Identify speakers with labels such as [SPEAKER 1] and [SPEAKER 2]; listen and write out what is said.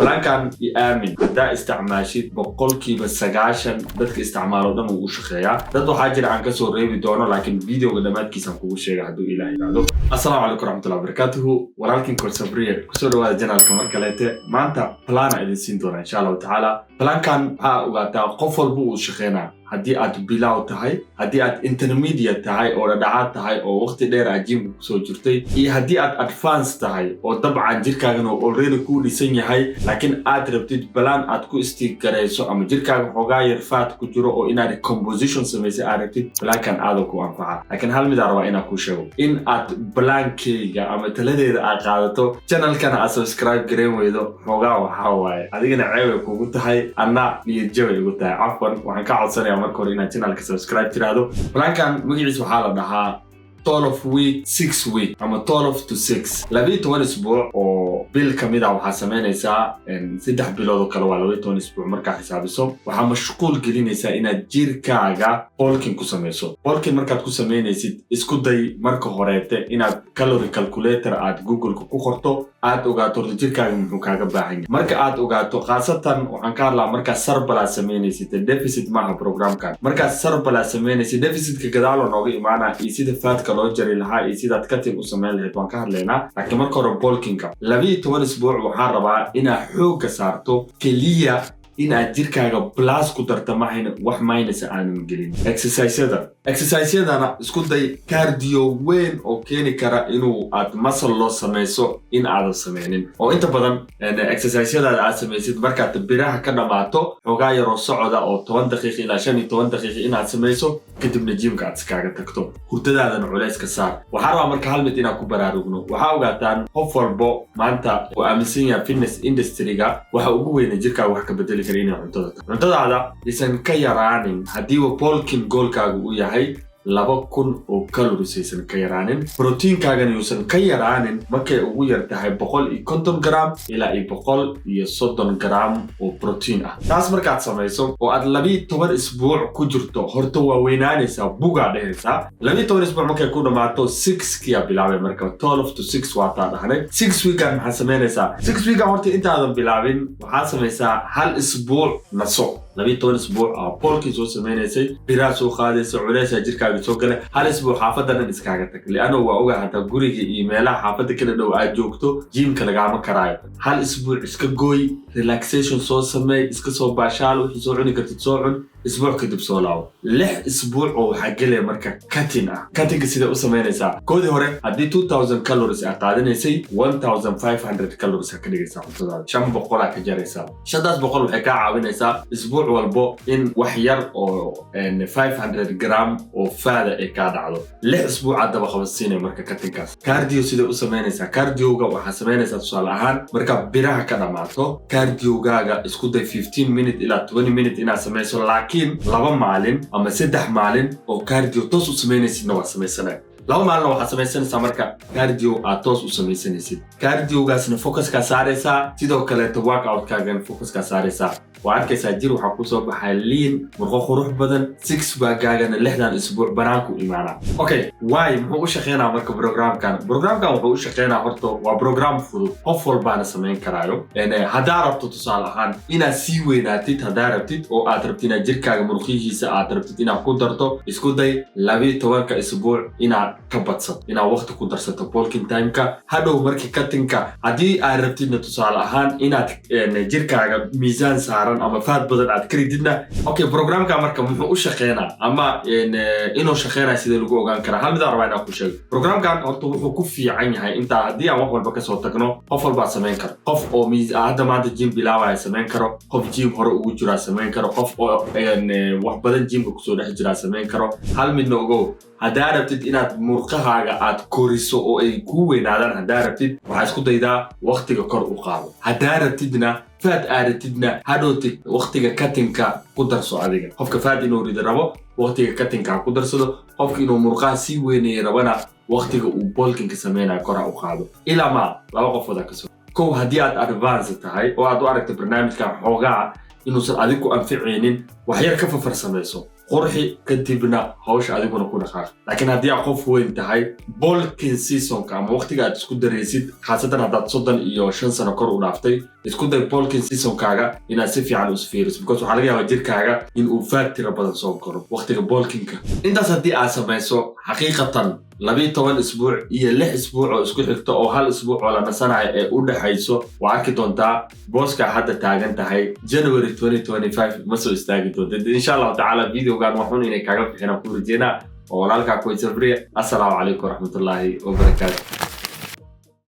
[SPEAKER 1] Plankan i aamin, haddaa isticmaashid, 90% dadka isticmaalo dhan wuu u shaqeeyaa. Dad waxaa jira aan kasoo reebi doono, laakiin videoga dhammaadkiisaan kugu sheega hadduu Ilaah yidhaahdo. Assalaamu calaykum raxmatullahi wabarakaatuhu. Walaalkiin Coach Sabriye, kusoo dhawaada channelka mar kaleete. Maanta plana idin siin doona, insha Allahu tacaala. Plankan waxaa ogaataa qof walba uu shaqeynaa, haddii aad bilow tahay, haddii aad intermediate tahay oo dhadhacaad tahay oo waqti dheer aad gymka kusoo jirtay, iyo haddii aad advance tahay oo dabcan jirkaagana already kuu dhisan yahay, laakiin aad rabtid plan aad ku stick garayso ama jirkaaga xoogaa yar fat ku jiro oo inaad recomposition samaysay aad rabtid, plankan aada ku anfaca. Laakiin hal mid aan rabaa inaan kuu sheego: in aad plankeyga ama taladeeda aad qaadato, channelkana aad subscribe gareyn weydo, xoogaa waxaa waaye adigana ceebay kugu tahay, anna niyad jabay igu tahay. Cafwan, waxaan ka codsanayaa marka hore inaad channelka subscribe tiraahdo. Plankan magaciisa waxaa la dhahaa 12 week 6 week ama 12 to 6. 12 isbuuc oo bil ka mid ah waxaa samaynaysaa 3 bilood oo kale waa 12 isbuuc. Markaa xisaabiso, waxaa mashquul gelinaysaa inaad jirkaaga bulking ku samayso. Bulking markaad ku samaynaysid, isku day marka horeete inaad calorie calculator aad Googleka ku qorto, aad ogaato horta jirkaaga muxuu kaaga baahan yahay. Marka aad ogaato, khaasatan waxaan ka hadlaa markaa surplus samaynaysid, deficit maaha programkan. Markaad surplus samaynaysid, deficitka gadaaloo nooga imaanaa iyo sida fatka loo jari lahaa iyo sidaad cutting u samayn lahayd waan ka hadlaynaa. Laakiin marka hore bulkinga 12 isbuuc waxaan rabaa inaad xoogga saarto keliya in aad jirkaaga plus ku darta mahayna, wax minus aanan gelin. Exerciseyadana isku day cardio weyn oo keeni kara inuu aad muscle loo samayso in aadan sameynin, oo inta badan exerciseyadaada aad samaysid markaad biraha ka dhammaato, xoogaa yaroo socoda oo 10 daqiiq ilaa 15 daqiiq inaad samayso, kadibna gymka aad iskaaga tagto, hurdadaadana culayska saar. Waxaa rabaa marka hal mid inaan ku baraarugno. Waxaa ogaataan qof walbo maanta oo aaminsan yahay fitness industryga, waxa ugu weyna jirkaaga wax ka bedeli kara inay cuntada tahay. Cuntadaada isan ka yaraanin, haddiiba bulking goalkaaga uu yahay, 2000 oo calories aysan ka yaraanin. Proteinkaagana yuusan ka yaraanin, markay ugu yar tahay, 150 gram ilaa iyo 130 gram oo protein ah. Taas markaad samayso oo aad 12 isbuuc ku jirto, horta waa weynaanaysaa, bugaa dhehaysaa. 12 isbuuc markay ku dhammaato, sixkiyaa bilaabay. Marka 12 to 6 waataa dhahnay. 6 weekan maxaad samaynaysaa? 6 weekan horta intaadan bilaabin, waxaad samaysaa hal isbuuc naso. 12 isbuuc aa bulkii soo samaynaysay, biraa soo qaadaysa, culeysaa jirkaaga soo gala, hal isbuuc xaafadda dhan iskaaga tag, lianno waa ogaa hataa guriga iyo meelaha xaafadda kala dhow aad joogto gymka lagaama karaayo. Hal isbuuc iska gooy, relaxation soo sameey, iska soo baashaal, wixii soo cuni kartid soo cun. Isbuuc kadib soo laabo. 6 isbuuc oo waxaa gelaya marka cutting ah. Cuttingka sidee u samaynaysaa? Koodii hore haddii 2000 calories aa qaadanaysay, 1500 calories aa ka dhigaysaa cuntadaada, 500 aa ka jaraysaa. 500 waxay kaa caawinaysaa isbuuc walbo in wax yar oo 500 gram oo fat ah ay kaa dhacdo. 6 isbuuc aad daba qabadsiinaya marka cuttingkaas. Cardio sidee u samaynaysaa? Cardioga waxaa samaynaysaa, tusaale ahaan, markaa biraha ka dhammaato, cardiogaaga isku day 15 minute ilaa 20 minute inaad samayso, laakiin 2 maalin ama 3 maalin oo cardio toos u samaynaysidna waa samaysanaya. 2 maalina waxaad samaysanaysaa marka cardio aad toos u samaysanaysid. Cardiogaasna focuskaa saaraysaa, sidoo kaleeto workoutkaagana focuskaa saaraysaa. Waa arkaysaa jir waxaa kusoo baxay lean, murqo qurux badan. Six packgaagana 6dan isbuuc banaanku imaanaa. Okay, why muxuu u shaqeynaa marka programkan? Programkan wuxuu u shaqeynaa, horta waa program fudud, qof walbaana samayn karaayo. Haddaa rabto, tusaale ahaan, inaad sii weynaatid, haddaa rabtid oo aad rabtid inaad jirkaaga murqihiisa aad rabtid inaad ku darto, isku day 12ka isbuuc inaad ka badsato, inaad waqti ku darsato bulking timeka. Hadhow markii cuttingka haddii aad rabtidna, tusaale ahaan, inaad jirkaaga miisaan saaran ama fat badan aad ka rididna. Okay, programka marka muxuu u shaqeynaa ama inuu shaqeynaya sidee lagu ogaan karaa? Hal midaan rabaa inaan ku sheego. Programkan horta wuxuu ku fiican yahay, intaa haddii aan wax walba kasoo tagno, qof walbaa samayn karo. Qof oo hadda maanta gym bilaabaya samayn karo, qof gym hore ugu jiraa samayn karo, qof oo wax badan gymka kusoo dhex jiraa samayn karo. Hal midna ogow: haddaa rabtid inaad murqahaaga aad koriso oo ay kuu weynaadaan, haddaa rabtid, waxaa isku daydaa waqtiga kor u qaado. Haddaa rabtidna fat aadatidna, hadhowti waqtiga cuttingka ku darso adiga. Qofka fat inuu rida rabo, waqtiga cuttingka ha ku darsado. Qofka inuu murqaha sii weyneeye rabana, waqtiga uu bulkingka sameynayo kor ha u qaado. Ilaa ma laba qofood ha kasoo kow. Haddii aad advance tahay oo aad u aragta barnaamijkan xoogaa inuusan adig ku anficaynin, wax yar ka fafarsamayso. Qurxi, kadibna hawsha adiguna ku dhaqaaq. Laakiin haddii aad qof weyn tahay, bulking seasonka ama waqtiga aad isku daraysid, khaasatan haddaad 35 sano kor u dhaaftay, isku day bulking seasonkaaga inaad si fiican u isfiiriso, because waxaa laga yaabaa jirkaaga in uu fat tiro badan soo koro waqtiga bulkingka. Intaas haddii aad samayso, xaqiiqatan 12 isbuuc iyo 6 isbuuc oo isku xigto oo hal isbuuc oo la nasanayo ee u dhexayso, waa arki doontaa booskaa hadda taagan tahay January 2025 ma soo istaagi doontid, insha Allahu tacaala. Videogan waxun inay kaaga bixinaan ku rajeynaa oo walaalkaa Kuwait Sabriya. Assalaamu calaykum waraxmatullaahi wabarakaatu.